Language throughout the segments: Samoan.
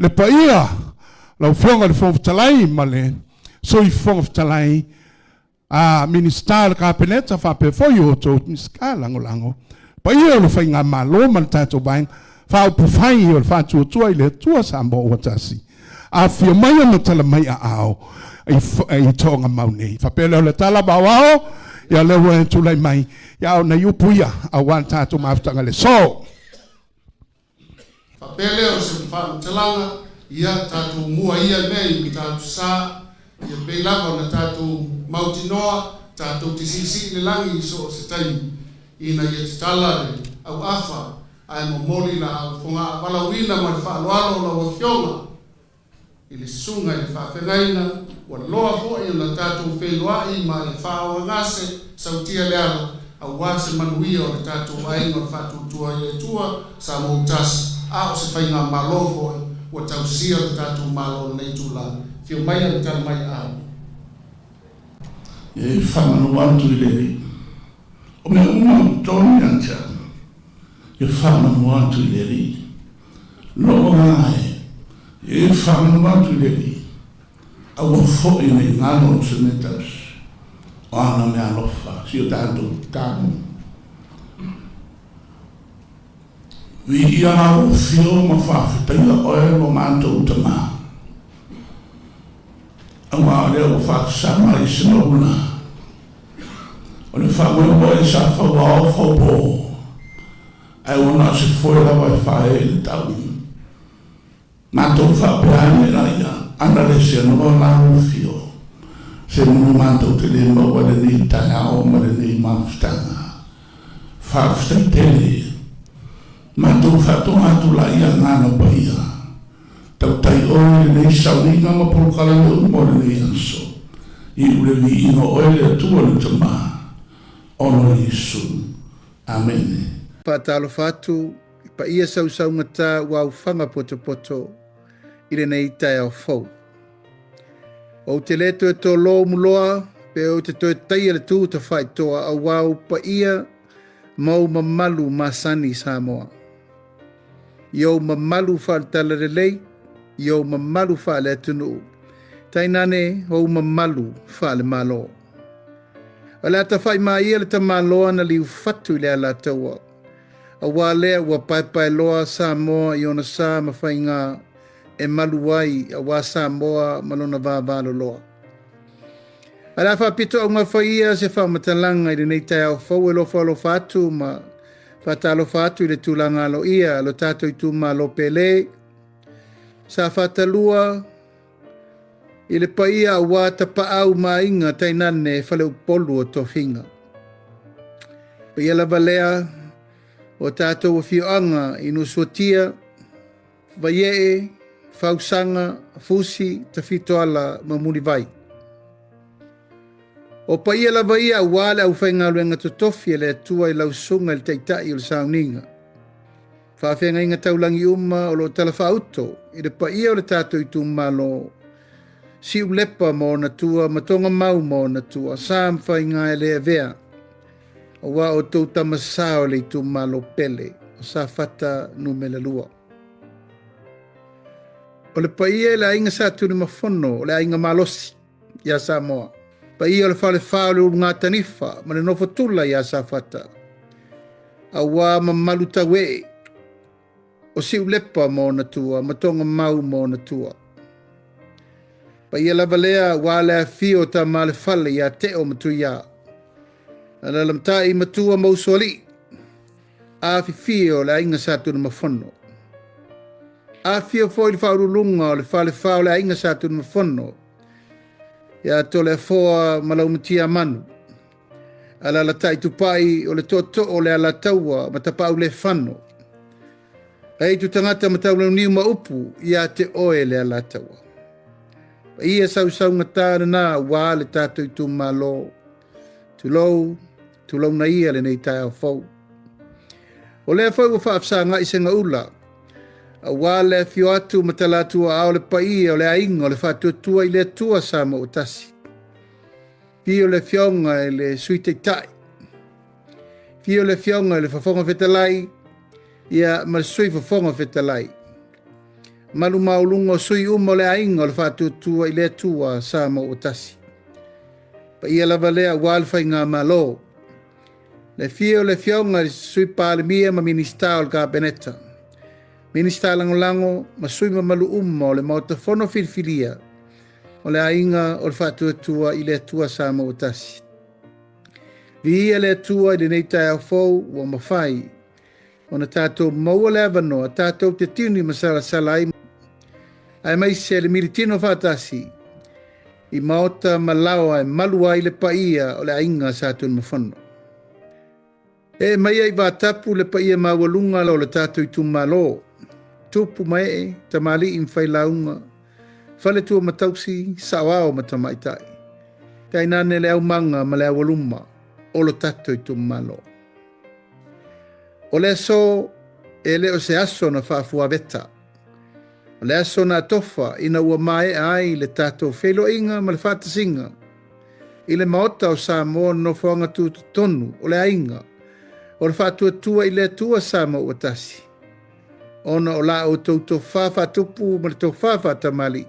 Le paia, lau Afioga i le Fofoga Fetalai ma le Sui Fofoga Fetalai, a Minisita o le Kapeneta faapea foi o outou Minisita Lagolago, paia o le Faigamalo ma le tatou Vaega Faaupufai o le Faatuatua i le Atua Samoa ua Tasi, afifio mai ma tala mai aao i togamau nei. Faapea lea o le tala maoao, ia lea ua e tulai mai, ia a o nai upu ia aua le tatou mafutaga i le aso. Faapea lea o se faamatalaga, ia tatou mua ia mea i Matautu-Sa, ia pei lava ona tatou mautinoa, tatou te siisii i le lagi i so o se taimi, ina ia tatala le auafa ae momoli laau fogaa valaauina ma le faaaloalo o lau Afioga i le susuga i le faafeagaiga, ua loa foi ona tatou feiloai ma e faaaaogagase sautia le ala aua se manuia o le tatou aiga o le Faatuatua i le Atua Samoa ua Tasi, a o se faigamalo foi ua tausia le tatou Malo i lenei itula. Afio mai ma tala mai aao. E faamanu atu i le Alii. O mea uma ua tonu ia te au, e faamanu atu i le Alii. Lou agaga e, e faamanu atu i le Alii, aua foi ne i galo se mea tausi o ana meaalofa, si o tatou tatalo. Viia lau afio ma faafetaia oe lo matou Tama, aua o lea ua faafesa mai se maula. O le faamoemoe sa fauao faupo, ae ua na o se foe lava e faaee i le tau. Matou faapea ane laia, ana le seanoa la ufio, se manu matou te le maua lenei taeao ma lenei mafutaga. Faafetai tele. Matou faatoa atu laia gana paia. Tautai oe i lenei sauniga ma polokalame uma o lenei aso. Iu le viiga o oe le Atua le Tama, ona o Iesu. Amene. Faatalofa atu i paia sausaugata ua aufaga potopoto i lenei taeao fou. Ou te le toe tolo umuloa pe ou te toe taia le tu tafaitoa auā ou paia ma ou mamalu masani Samoa. I ou mamalu faale-talalelei, i ou mamalu faale-atunuu, tainane ou mamalu faale-Malo. O le a tafaimaa ia le tamaloa na liufatu i le Alataua, auā lea ua paepaeloa Samoa i ona sa ma faiga e malu ai auā Samoa ma lona vavaloloa. A le a faapitoaugafa ia se faamatalaga i lenei taeao fou e alofa atu ma faatalofa atu i le tulaga aloaia a lo tatou itumalo pele sa fatalua i le paia auā tapaau ma aiga tainane faleupolu o tofiga. Paia lava lea o tatou afioaga i Nuusuatia, Vaiee, Fausaga, Fusi, Tafitoala ma Mulivai. O paia lava ia auā le aufaigaluega totofi a le Atua i lau susuga i le Taitai o le Sauniga. Faafeagaiga taulagi uma o lo o talafaauto i le paia o le tatou itumalo, Siulepa ma ona tua ma Togamau ma ona tua, sa ma faiga e le avea, auā outou tama sa o le itumalo pele o Safata 2. O le paia i le aiga Sa Tulimafono, o le aiga malosi iā Samoa. Paia o le falefa o le Ulugatanifa ma le nofotula iā Safata, auā mamalu tauee o Siulepa ma ona tua ma Togamau ma ona tua. Paia lava lea auā le afifio o Tama le Fale iā Teo ma Tuiā, Alalamata'i matua ma Usoalii, afifio o le aiga Sa Tunumafono. Afifio foi le faauluuluga o le falefa o le aiga Sa Tunumafono iā Toleafoa ma Laumatiamanu, Alalatai Tupai o le tootoo o le Alataua ma Tapaulefano, Aitu tagata ma taulauniu ma upu ia te oe le Alataua. Paia sausaugata lena ua le tatou itumalo. Tulou, tulouna ia lenei taeao fou. O lea foi ua faafesagai se gaula, auā le afio atu ma tala atu aao le paia o le aiga o le Faatuatua i le Atua Samoa ua Tasi. Fio le afioga i le Sui Taitai, fio le afioga i le Fofoga Fetalai, ia ma le Sui Fofoga Fetalai. Malu maualuga o sui uma o le aiga o le Faatuatua i le Atua Samoa ua tasi. Paia lava lea aua le faigamalo. Le afio o le Afioga i le Sui Palemia ma Minisita o le Kapeneta, Minisita Lagolago ma sui mamalu uma o le Maota Fono Filifilia o le aiga o le Faatuatua i le Atua Samoa ua tasi. Viia le Atua i lenei taeao fou ua mafai ona tatou maua le avanoa tatou te tini ma salasala ai aemaise le militino faatasi i maota ma laoa e malu ai le paia o le aiga Sa Tunumafono. Ee mai ai vatapu le paia maualuga o le tatou itumalo, tupu ma ee, tamalii ma failauga, faletua ma tausi, saoao ma tamaitai, tainane le aumaga ma le aualuma o lo tatou itumalo. O le aso e le o se aso na faafuaveta. O le aso na atofa ina ua maea ai le tatou feiloaiga ma le faatasiga i le Maota o Samoa nofoaga tutotonu o le aiga o le Faatuatua i le Atua Samoa ua tasi, ona o la outou tofā faatupu ma le tofā faatamalii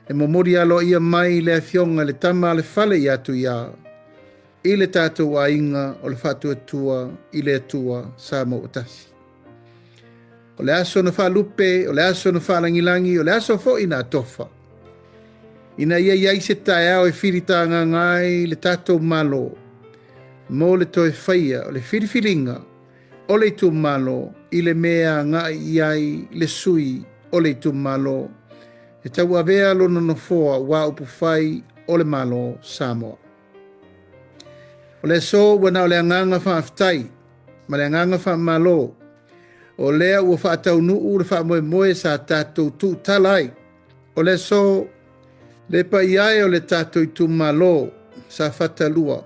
e momoli aloaia mai le afioga i le Tama a le Fale ia Tuiā i le tatou aiga o le Faatuatua i le Atua Samoa ua tasi. O le aso na faalupe, o le aso na faalagilagi, o le aso foi na atofa, ina ia i ai se taeao e filitagaga ai le tatou Malo mo le toe faia o le filifiliga o le itumalo i le mea agai i ai le sui o le itumalo e tauavea lona nofoa ua upufai o le Malo Samoa. O le aso ua na o le agaga faafetai ma le agaga faamalo o lea ua faataunuu le faamoemoe sa tatou tuutala ai. O le aso le paia e o le tatou itumalo Safata 2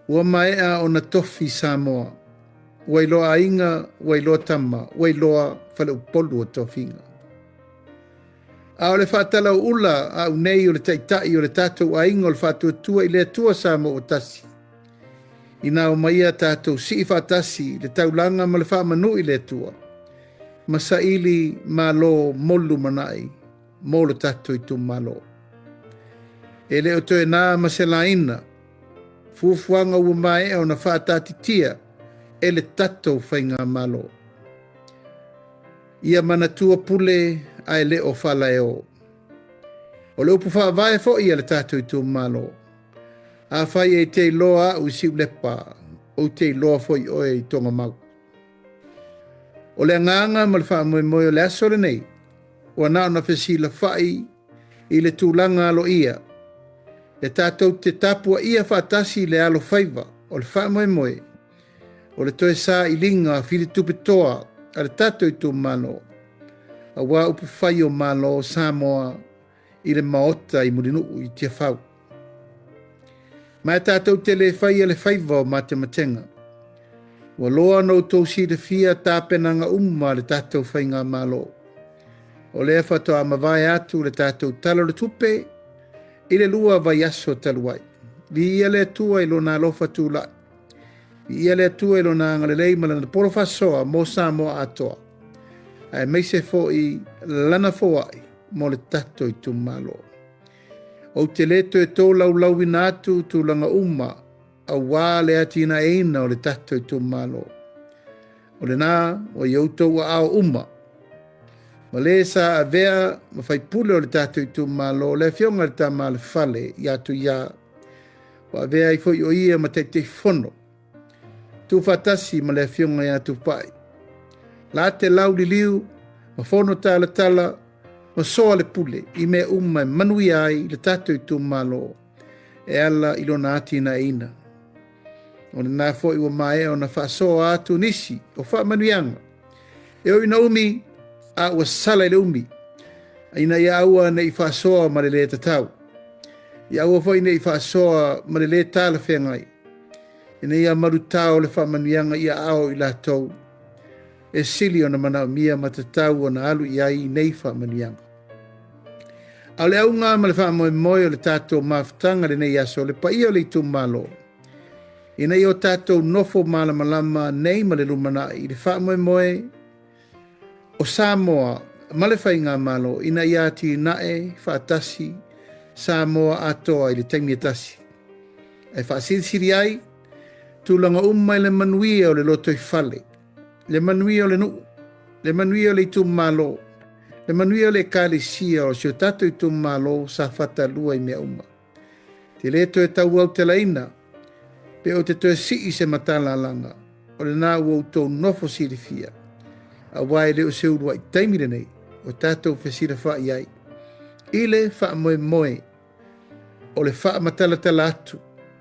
ua maea ona tofi Samoa, ua iloa aiga, ua iloa tama, ua iloa faleupolu o tofiga. A o le faatalauula au nei o le taitai o le tatou aiga o le Faatuatua i le Atua Samoa ua tasi, ina omai ia tatou sii faatasi le taulaga ma le faamanu i le Atua, ma saili malo mo le lumanai mo lo tatou itumalo. E le o toe na ma se laina, fuafuaga ua maea ona faataatitia e le tatou faigamalo. Ia manatua pule ae le o faalaeo. O le upu faavae foi a le tatou itumalo, afai e te iloa au i Siulepa, ou te iloa foi oe i Togamau. O le agaga ma le faamoemoe o le aso lenei, ua na ona fesilafai i le tulaga aloaia, e tatou te tapuaia faatasi le alofaiva o le faamoemoe o le toe sailiga filitupetoa a le tatou itumalo, aua upufai o Malo o Samoa i le Maota i Mulinuu i Tiafau. Ma e tatou te le faia le faiva o matematega. Ua loa ona outou silafia tapenaga uma a le tatou faigamalo. O lea faatoa mavae atu le tatou Tala o le Tupe i le 2 vaiaso talu ai. Viia le Atua i lona alofa tulai. Viia le Atua i lona agalelei ma lana polo faasoa mo Samoa atoa, aemaise foi lana foai mo le tatou itumalo. Ou te le toe tolaulauina atu tulaga uma aua le atinaeina o le tatou itumalo. O lena ua i outou aao uma. Ma le sa avea ma faipule o le tatou itumalo, le afioga i le Tama a le Fale ia Tuiā, ua avea ai foi o ia ma Taitaifono, tuufaatasi ma le afioga ia Tupai. La te lauliliu ma fono talatala ma soa le pule i mea uma e manuia ai le tatou itumalo e ala i lona atinaeina. O lena foi ua maea ona faasoa atu nisi o faamanuiaga e oi na umi a ua sala i le umi, ina ia aua nei faasoa ma le lē tatau, ia aua foi nei faasoa ma le lē talafeagai, ina ia malutao le faamanuiaga ia ao i latou e sili ona manaomia ma tatau ona alu i ai nei faamanuiaga. A o le auga ma le faamoemoe o le tatou mafutaga lenei aso, le paia o le itumalo, ina ia o tatou nofo malamalama nei ma le lumanai i le faamoemoe o Samoa ma le Faigamalo ina ia atinae faatasi Samoa atoa i le taimi e tasi. Ae faasilisili ai tulaga uma i le manuia o le lotoifale, le manuia o le nuu, le manuia o le itumalo, le manuia o le ekalesia o si o tatou itumalo Safata 2 i mea uma. Te le toe tauautalaina pe o te toe sii se matalalaga o lena ua outou nofo silafia, aua e le o se uluai taimi lenei o tatou fesilafai ai i le faamoemoe o le faamatalatala atu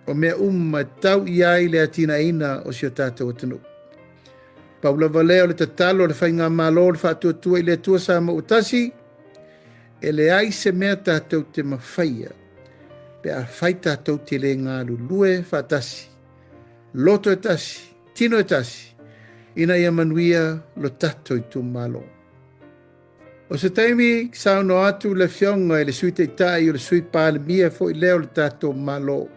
o mea uma e tau i ai le atinaeina o si o tatou atunuu. Pau lava lea o le tatalo a le Faigamalo o le Faatuatua i le Atua Samoa ua tasi, e leai se mea tatou te mafaia pe afai tatou te le galulue faatasi, loto e tasi, tino e tasi, ina ia manuia lo tatou itumalo. O se taimi saunoa atu le Afioga i le Sui Taitai o le Sui Palemia foi lea o le tatou Malo,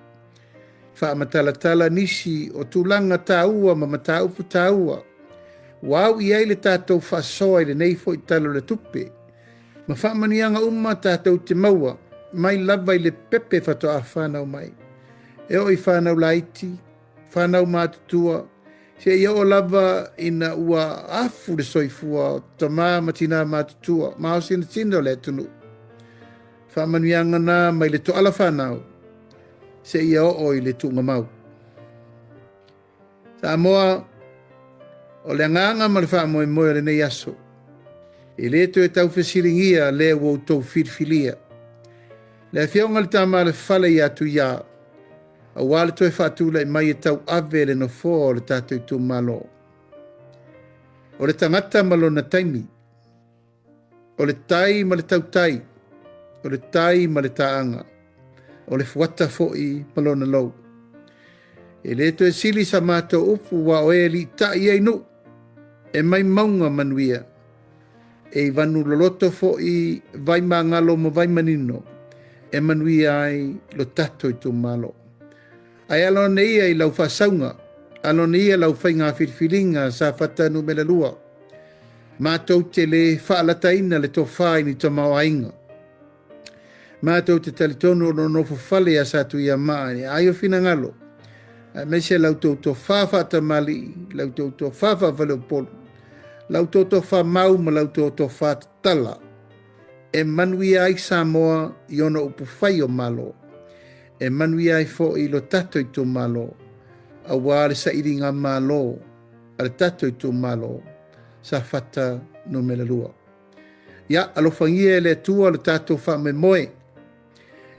faamatalatala nisi o tulaga taua ma mataupu taua ua au i ai le tatou faasoa i lenei foi Tala o le Tupe, ma faamanuiaga uma tatou te maua mai lava i le pepe faatoa fanau mai, e oo i fanau laiti, fanau matutua, seia oo lava ina ua afu le soifua o tama ma tina matutua ma aosinasina o le atunuu. Faamanuiaga na mai le toala fanau seia oo i le tuugamau. Samoa, o le agaga ma le faamoemoe o lenei aso, e le toe taufesiligia lea ua outou filifilia. Le Afioga i le Tama a le Fale ia Tuiā, aua le toe faatulai mai e tauave le nofoa o le tatou itumalo. O le tagata ma lona taimi, o le tai ma le tautai, o le tai ma le taaga, o le fuata foi ma lona lou. E le toe sili sa matou upu ua o e liitai ai nuu, e mai mauga manuia, e i vanu loloto foi vai magalo ma vai manino, e manuia ai lo tatou itumalo. Ae alo ane ia i lau faasauga, alo ane ia lau faiga filifiliga Safata 2, matou te le faalataina le tofa i ni tamaoaiga. Matou te talitonu o lo nofo fale ia Satuiamaa i ai o finagalo, aemaise lau tou tofa faatamalii, lau tou tofa faafaleupolu, lau tou tofa mau ma lau tou tofa tatala, e manuia ai Samoa i ona upufai o Malo, e manuia ai foi lo tatou itumalo, aua le sailiga malo a le tatou itumalo Safata 2. Ia, alofagia e le Atua lo tatou faamoemoe.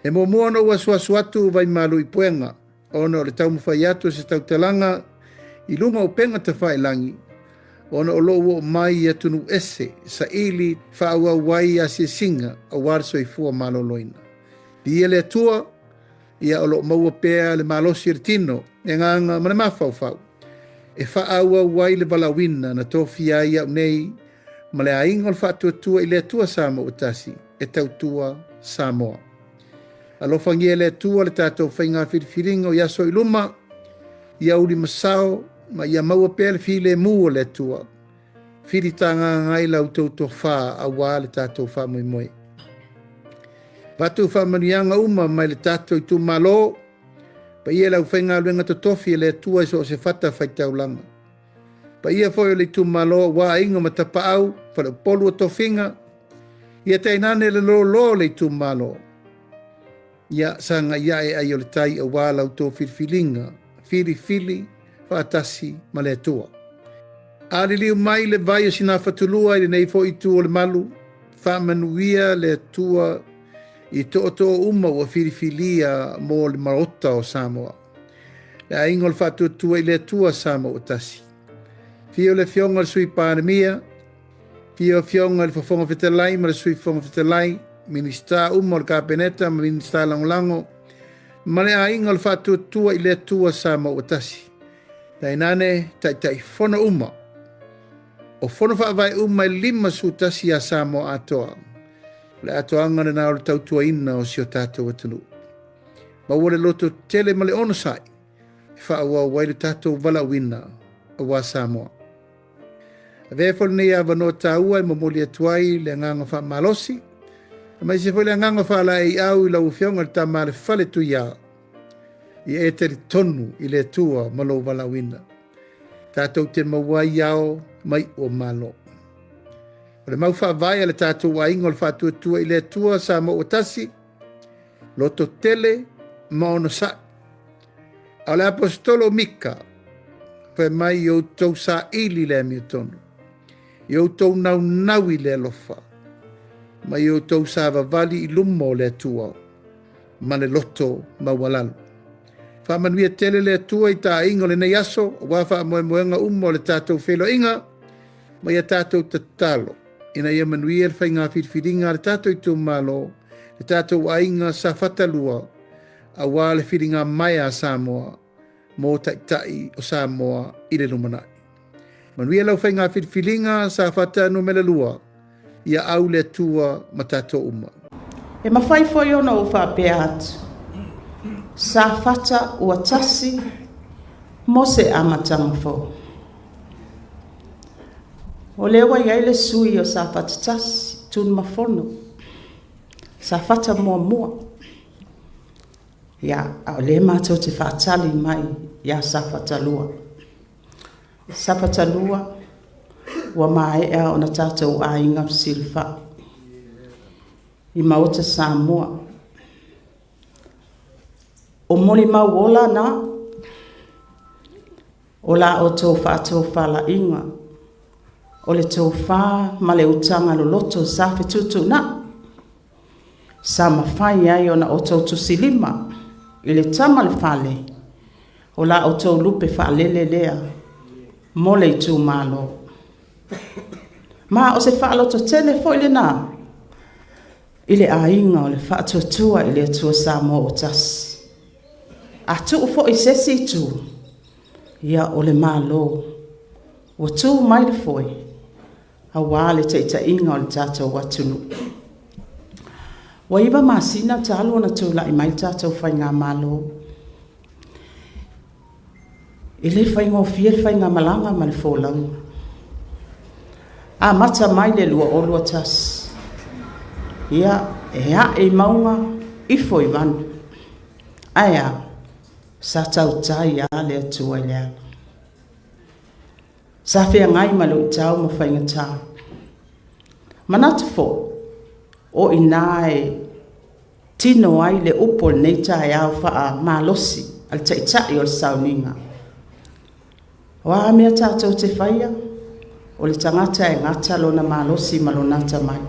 E muamua ona ou asuasu atu vaimalu i puega, ona o le taumafai atu o se tautalaga i luga o upega tafailagi, ona o lou oo mai i atunuu ese, saili faaauau ai asiasiga aua le soifua maloloina. Viia le Atua, ia o lo o maua pea le malosi o le tino, le agaga ma le mafaufau, e faaauau ai le valaauina na tofia ai au nei ma le aiga o le Faatuatua i le Atua Samoa ua tasi, e tautua Samoa. Alofagia e le Atua le tatou faiga filifiliga o i aso i luma, ia uli masao ma ia maua pea le filemu o le Atua. Filitagaga ai la outou tofa aua le tatou faamoemoe. Avatu faamanuiaga uma mai le tatou itumalo, paia i le aufaigaluega totofi e le Atua i so o se fata faitaulaga. Paia foi o le itumalo aua aiga ma tapaau, faleupolu o tofiga, ia tainane le lolo o le itumalo. Ia sagai ae ai o le tai aua la outou filifiliga, filifili faatasi ma le Atua. A liliu mai le vai o Sinafatulua i lenei foi itu o le malu, faamanuia le Atua i tootoo uma ua filifilia mo le Maota o Samoa. Le aiga o le Faatuatua i le Atua Samoa ua tasi. Fio le Afioga i le Sui Palemia, fio Afioga i le Fofoga Fetalai ma le Sui Fofoga Fetalai, Minisita uma o le Kapeneta ma Minisita Lagolago, ma le aiga o le Faatuatua i le Atua Samoa ua tasi. Tainane Taitaifono uma o fono faavae uma e 51 ia Samoa atoa. O le atoaga lena o le tautuaina o si o tatou atunuu. Maua le loto tele ma le onosai e faaauau ai le tatou valaauina aua Samoa. Avea foi lenei avanoa taua e momoli atu ai le agaga faamalosi, aemaise foi le agaga faalaeiau i lau Afioga i le Tama a le Fale Tuia, ia e talitonu i le Atua ma lou valaauina, tatou te maua ai ao ma iu o Malo. O le mau faavae a le tatou aiga o le faatuatua i le Atua Samoa ua tasi, loto tele ma onosai. A o le aposetolo o Mika, fai mai i outou saili le amiotonu, i outou naunau i le alofa, ma i outou savavali i luma o le Atua ma le loto maualalo. Faamanuia tele le Atua i taaiga o lenei aso, aua faamoemoega uma o le tatou feiloaiga, ma ia tatou tatalo ina ia manuia le faiga filifiliga a le tatou itumalo, le tatou aiga Safata 2, aua le filiga mai a Samoa mo taitai o Samoa i le lumanai. Manuia lau faiga filifiliga Safata numera 2, ia au le Atua ma tatou uma. E mafai foi ona ou faapea atu, Safata ua tasi mo se amataga fou. O lea ua i ai le sui o Safata tasi, Tunumafono, Safata muamua. Ia, a o lea matou te faatali mai ia Safata 2. Safata 2, ua maea ona tatou aiga fesilafai i Maota Samoa. O molimau ola na, o la outou faatofalaiga, o le tofa ma le utaga loloto sa fetuutuunai, sa mafai ai ona outou tusilima i le tama le fale, o la outou lupe faalele lea mo le itumalo. Ma o se faalototele foi lena i le aiga o le Faatuatua i le Atua Samoa ua tasi. A tuu foi i se isi itu, ia o le Malo ua tu mai le foe aua le taitaiga o le tatou atunuu. Ua 9 masina talu ona tulai mai le tatou faigamalo. E le faigofie le faigamalaga ma le folauga. Amata mai le 2021, ia, e ae i mauga, ifo i vanu. Ae a? Sa tautai lava le Atua i le ala. Sa feagai ma luitau ma faigata. Manatu foi, o i ina e tino ai le upu o lenei taeao faamalosi a le Taitai o le sauniga. O a mea tatou te faia, o le tagata e gata lona malosi ma lona atamai.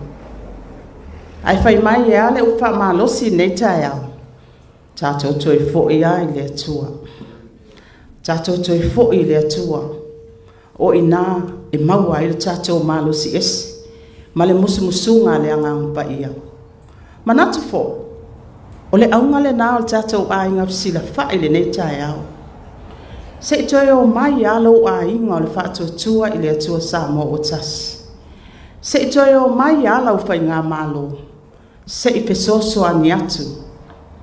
Ae fai mai e a le upu faamalosi i lenei taeao? Tatou toe foi lava i le Atua. Tatou toe foi i le Atua. O i ina e maua ai le tatou malosi ese ma le musumusuga a le Agaga Paia. Manatu foi, o le auga lena o le tatou aiga fesilafai i lenei taeao. Se i toe o mai lava lou aiga o le Faatuatua i le Atua Samoa ua tasi. Se i toe o mai lava lau faigamalo, se i fesoasoani atu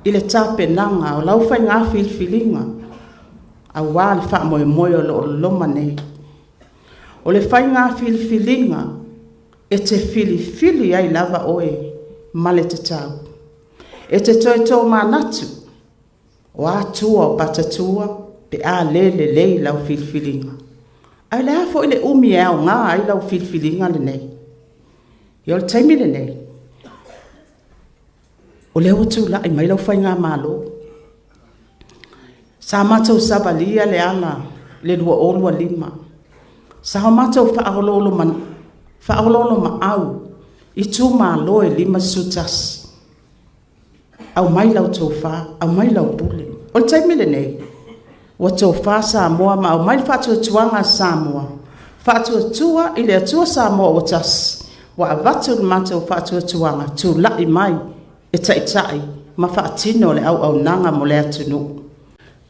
i le tapenaga o lau faiga filifiliga aua le faamoemoe o lo o loma nei. O le faiga filifiliga e te filifili ai lava oe ma le tatau. E te toe tōmanatu o a tua o patatua pe a le lelei lau filifiliga. Ae o le a foi le umi e aoga ai lau filifiliga lenei? Ia o le taimi lenei, o lea ua tulai mai lau faigamalo. Sa matou savalia le ala i le 2025. Sa o matou faaoloolomaau i itumalo e 51. Aumai lau tofa, aumai lau pule. O le taimi lenei, ua tofa Samoa ma aumai le faatuatuaga a Samoa, faatuatua i le Atua Samoa ua tasi, ua avatu le matou faatuatuaga, tulai mai e taitai ma faatino le auaunaga mo le atunuu.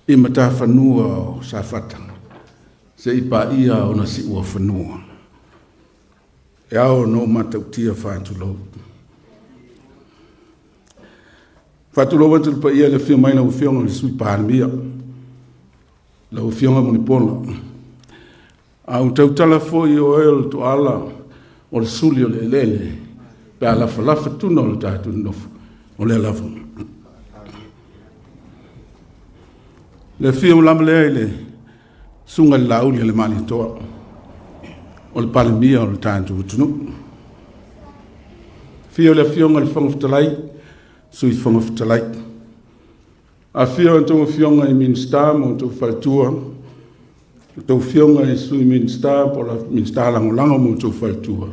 I matafanua o Safata, se i paia ona siuafanua. E ao ona ou matautia faatulou. Faatulou atu le paia i le afio mai lau Afioga i le Sui Palemia, lau Afioga Mulipola. A ou tautala foi o oe o le toala o le suli o le eleele, pe a lafalafa tuna o le tatou nofo, o lea lava. Le afio lava lea i le susuga i le Laauli a le Malietoa, o le Palemia o le tatou atunuu. Afio le Afioga i le Fofoga Fetalai, Sui Fofoga Fetalai. Afio a outou afioga i Minisita ma outou faletua, outou afioga i Sui Minisita po o Minisita Lagolago ma outou faletua.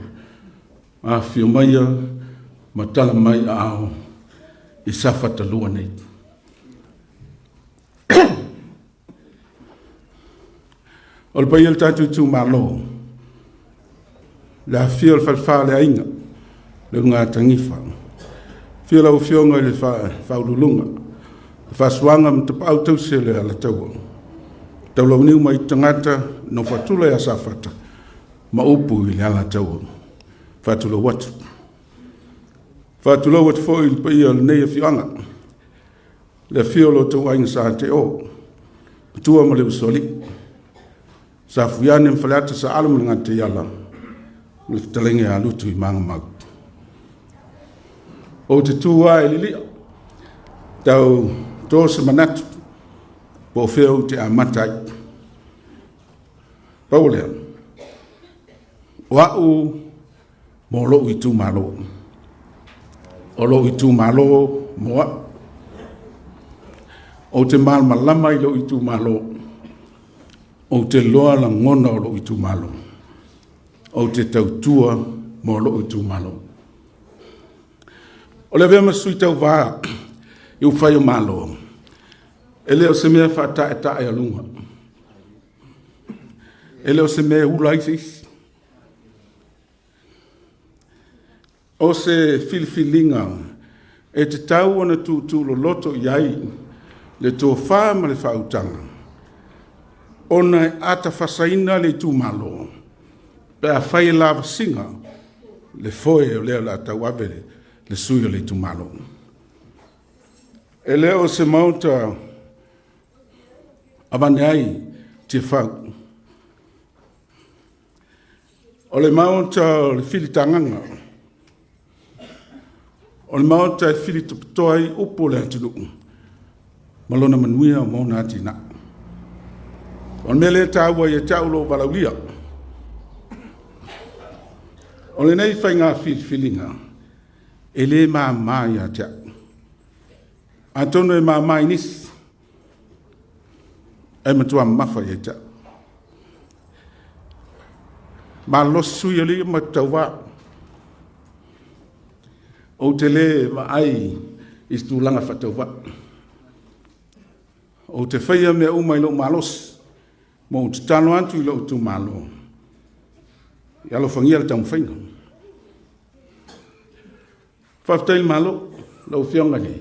Afio maia ma tala mai aao i Safata 2 nei. O le paia o le tatou itumalo, le afifio o le falefa o le aiga, le Ulugatanifa, afio lau Afioga i le Faauluuluga, le Faasuaga ma Tapaau tausi o le Alataua, Taulauniu ma Aitu Tagata, nofo a tula ia Safata ma upu i le Alataua. Faatulou atu. Faatulou atu foi i le paia o lenei afioaga, le afio o lo outou aiga Sa Teo, Matua ma le Usoalii, Safuiane ma Faleata, Saalo ma le Gataiala, ma le fetalaiga ia Lutu i Magamau. Ou te tu lava i lilia, tau to se manatu, po o fea ou te amata ai. Pau o lea, o au mo lou itumalo. O lou itumalo mo au. Ou te malamalama i lou itumalo. Ou te loa lagona o lou itumalo. Ou te tautua mo lou itumalo. O le avea ma sui tauva i upufai o Malo, e le o se mea faataetae aluga. E le o se mea e ula ai se isi. O se filifiliga e tatau ona tuutuuloloto i ai le tofa ma le faautaga, ona e atafasaina le itumalo pe a fai e lavasiga le foe o lea o le a tauave le sui o le itumalo. E le o se maota avane ai Tiafau. O le maota o le filitagaga, o le maota e filitotoa ai upu o le atunuu ma lona manuia ma ona atinae. O le mea lea e taua ia te au lou valaulia. O lenei faiga filifiliga e le mama ia te au. Atonu e mama i nisi, e matua mamafa ia te au. Malolosi sui o alii ma tauva. Ou te le vaai i se tulaga faatauvaa. Ou te faia mea uma i lou malosi, ma ou tatalo atu i lou itumalo, ia alofagia le taumafaiga. Faafetai i le Malo, lau Afioga i le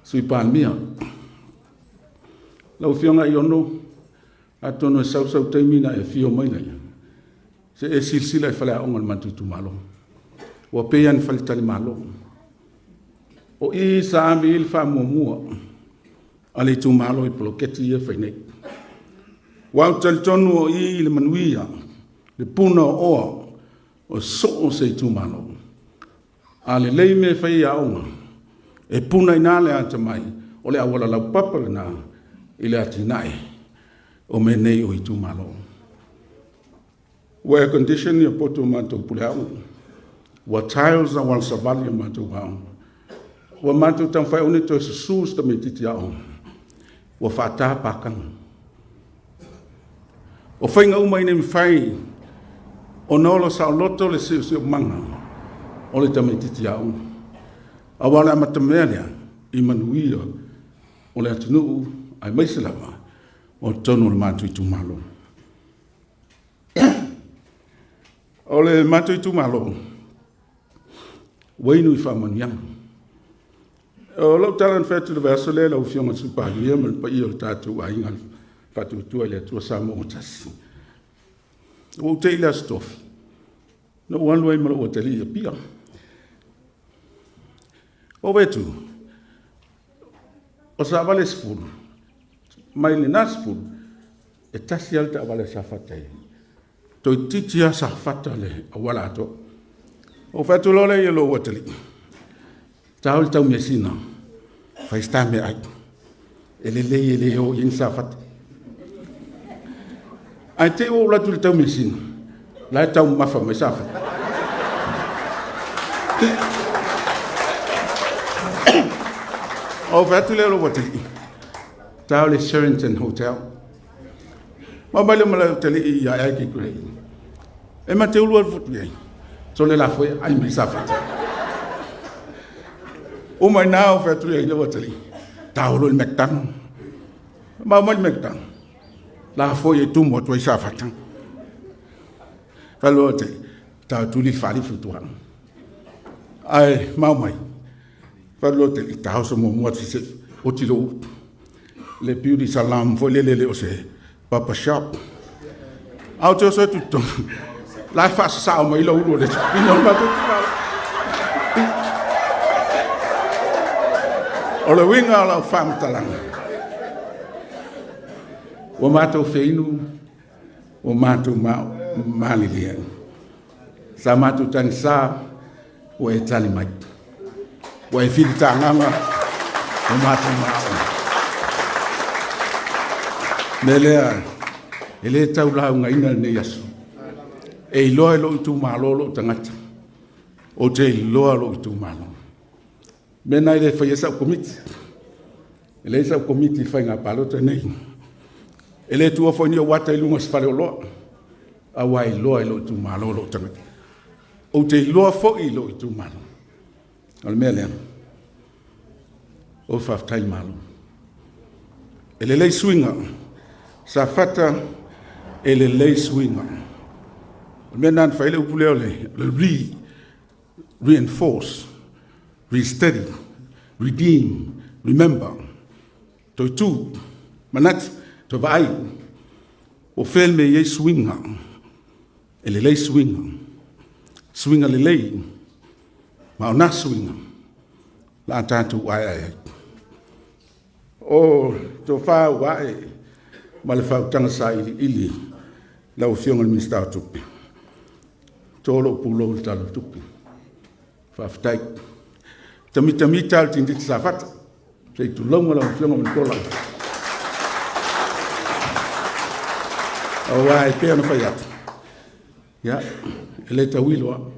Sui Palemia. Lau Afioga Aiono, atonu e sau sau taimi na e afio mai lea, se e silasila i faleaoga o le matou itumalo. Ua pei lava ni faletalimalo. O i sa ave i ai le faamuamua a le itumalo i poloketi ia e fai nei. Ua ou talitonu o i le manuia, le puna o oa o soo se itumalo. A lelei mea e fai i aoga, e puna i ina le atamai, o le auala laupapa lena i le atinae o mea nei o itumalo. Ua air condition ia poto o matou puleaoga. Ua tiles auala savali o matou aoga. Ua matou taumafai aua ne i toe susu se tamaitiiti aoga. Ua faata pakaga. O faiga uma ina ia mafai ona ola saoloto le siosiomaga o le tamaitiiti aoga. Aua o le amatamea lea i manuia o le atunuu aemaise lava o totonu o le matou itumalo. O le matou itumalo, ua inu i faamanuiaga. O lau tala na fai atu i le vaiaso lea lau Afioga i le Sui Palemia ma le paia o le tatou aiga faatuatua i le Atua Samoa ua tasi. Ua ou te i le Aso Tofi, na ou alu ai ma lou atalii i Apia. Ou vaai atu, o savale 10, mai lena 10, e tasi lava le taavale a Safata Toeitiiti lava Safata le auala atoa. Ou fai atu loa lea i lou atalii, tao le taumeasina, fai se ta meaai. E lelei e le o i ai ni Safata. Ae te i ua ou alu atu i le taumeasina, la e taumamafa mai Safata. Ou fai atu lea i lou atalii, tao le Sheraton Hotel. Ma mai le ma talii ia ai ke kule. E ma te ulu al futu ai. So le la foi ai mai sa fata. O mai na o fatu ai le watali. Ta olo le McDonald. Ma mai le McDonald. La foi e tumo atu ai sa fata. Falo te ta tuli fali futu. Ai mau mai. Falo te ta o mo mo se o tilo le beauty salon foi lele le o se papa shop. Au te oso atu tonu. La e faasasao mai lau ulu o le ina o matou O le uiga o lau faamatalaga, ua matou feinu, ua matou malilie. Sa matou tagisa, ua e tali mai. Ua e filitagaga o matou manaoga. Me lea, e le tau laugaina lenei aso. E iloa e lou itumalo lou tagata. Ou te iloa lou itumalo. Mea na e le faia sau komiti. E leai sau komiti i faiga palota nei. E le tuua foi ni ou ata i luga o se faleoloa. Aua e iloa e lou itumalo lou tagata. Ou te iloa foi i lou itumalo. O le mea lea, o faafetai malo. E lelei suiga, Safata e lelei suiga. O le mea lena na fai ai le upu lea o le re, reinforce, re-steady, redeem, remember. Toe tu, manatu, toe vaai. O fea le mea e i ai suiga? E lelei suiga. Suiga lelei, ma o na suiga, la a tatou aeae ai. O tofa ua ae ma le faautaga sailiili lau Afioga i le Minisita o Tupe, to lou pulou i le Tala o le Tupe. Faafetai. Tamitamita le tinititi Safata. Se i tulauga lau Afioga Mulipola. Aua e pei ona fai atu, ia, e le tauilo lava.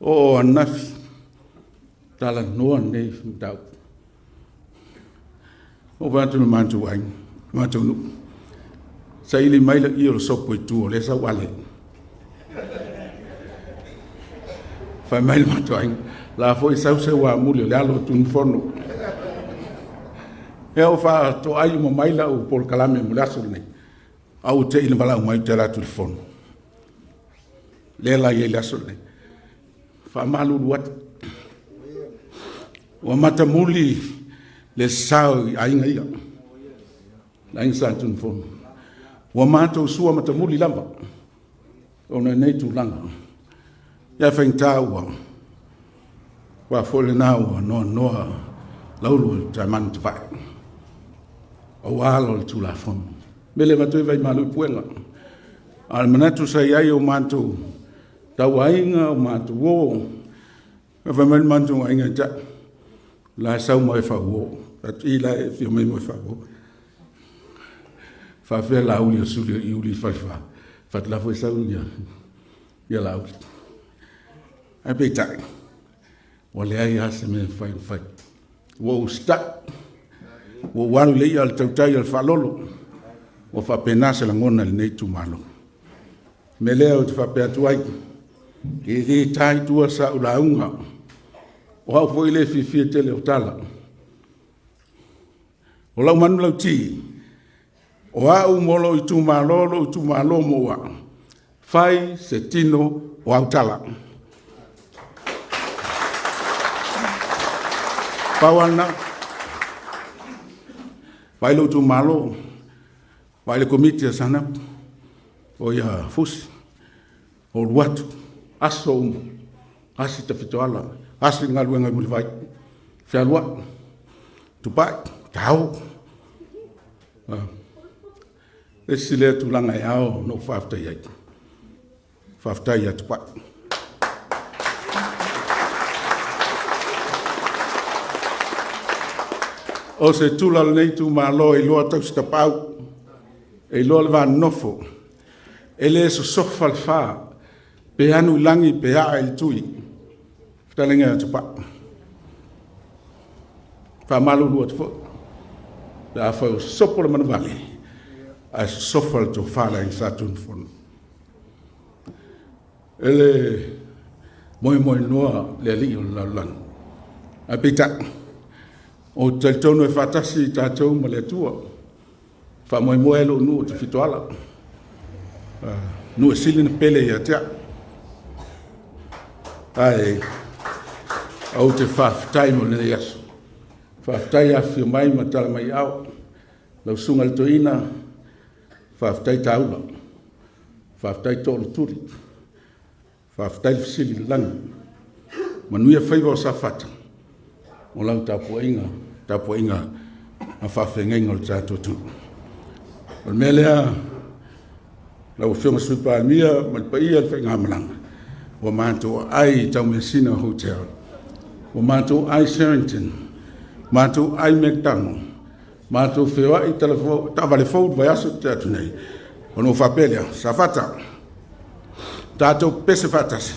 Oo ananafi, talanoa lenei mataupu. Ou vaai atu i le matou aiga, le matou nuu. Saili mai le i o le sopo i tua, o lea sau ale. Fai mai le matou aiga, la foi sau se uamuli o le alo o Tunumafono. Ia ua faatoai uma mai lau polokalame mo le aso lenei. A ua te i na valaau mai ou te alu atu i le fono. Lea la i ai le aso lenei. Faamalulu atu. Ua matamuli le sao i aiga ia. Le aiga Sa Tunumafono. Ua matou sua matamuli lava ona nei tulaga. Ia faigata ua ua foi lena ua noanoa laulu o le taimanu tavae. Aua ala o le Tulafono. Mele avatu ai vaimalu i puega. A o le manatu sa i ai o matou tauaiga, o matou o, fai mai le matou aiga ia te au, la e sau ma e fauo. Atu i la e afio mai mo e fauo. Faafefea Laauli o suli o Iuli i Falefa. Fatu la foi sau ia, ia Laauli. Ae peitai, ua leai lava se mea e mafai ona fai. Ua ou usitai, ua ou alu i le i'a a le tautai o le faalolo. Ua faapena se lagona i lenei itumalo. O le mea lea ou te faapea atu ai, e le ta i tua sau lauga, o au foi le fiafia tele o tala. O lau manulauti, o au mo lou itumalo, lou itumalo mo au, fai se tino o au tala. Pau lava lena, vaai lou itumalo, vaai le Komiti a Saanapu, o ia Fusi, o alu atu, aso uma, asi Tafitoala, asi le galuega i Mulivai, fealuai, Tupai, tao. Le isi lea tulaga e ao ona ou faafetai ai. Faafetai ia Tupai. O se tula o lenei itumalo e iloa tausi tapaau, e iloa le va nonofo, e le sosofa le fa, pe anu i lagi pe aa i le tui. Fetalaiga ia Tupai. Faamalulu atu foi, pe afai ua sopo le manuvale, ae sosofa le tofa a le Aiga Sa Tunumafono. E le moemoenoa le alii o le lalolagi, ae peitai, ou te talitonu e faatasi tatou ma le Atua. Faamoemoe ai lou nuu o Tafitoala, nuu e sili ona pele ia te au. Ae ou te faafetai mo lenei aso. Faafetai afifio mai ma tala mai ao. Lau susuga i le toeaina, faafetai taula, faafetai toolutuli, faafetai le fesili i le lagi. Manuia faiva o Safata o lau tapuaiga, tapuaiga a faafeagaiga o le tatou atunuu. O le mea lea, lau Afioga i le Sui Palemia ma le paia o le faigamalaga, ua matou aai i Taumeasina Hotel, ua matou aai Sheraton, matou aai McDonald, matou feoai i taavale fou i le vaiaso na tea atu nei, ona ou faapea lea, Safata, tatou pese faatasi.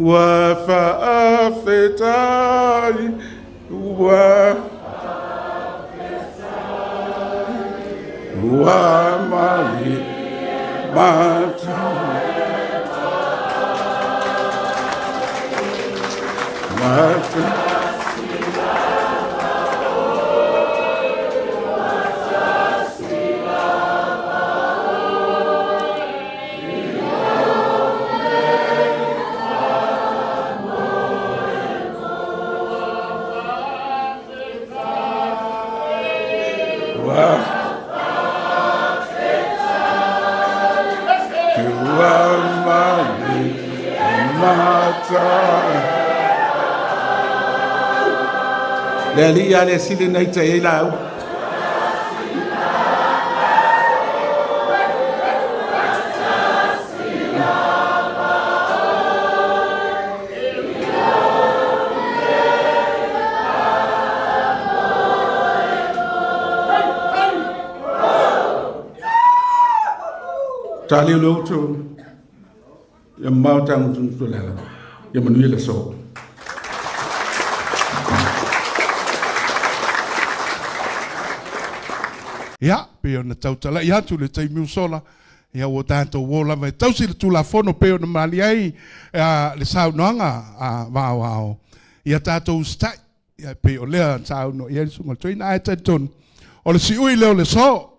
Ua faafetai, ua ua mali mata mata. Le alii lava le sili ona ita i ai lauga. Tali o le utu, ia mamao tago le ala, ia manuia le aso. Ia, pei ona tautalai atu le taimi ua sola, ia ua tatou o lava e tausi le Tulafono pei ona malie ai le saunoaga a Vaoao, ia tatou usitai, ia pei o lea na saunoa i ai le Susuga i le Toeaina. Ae talitonu, o le siui lea o le so.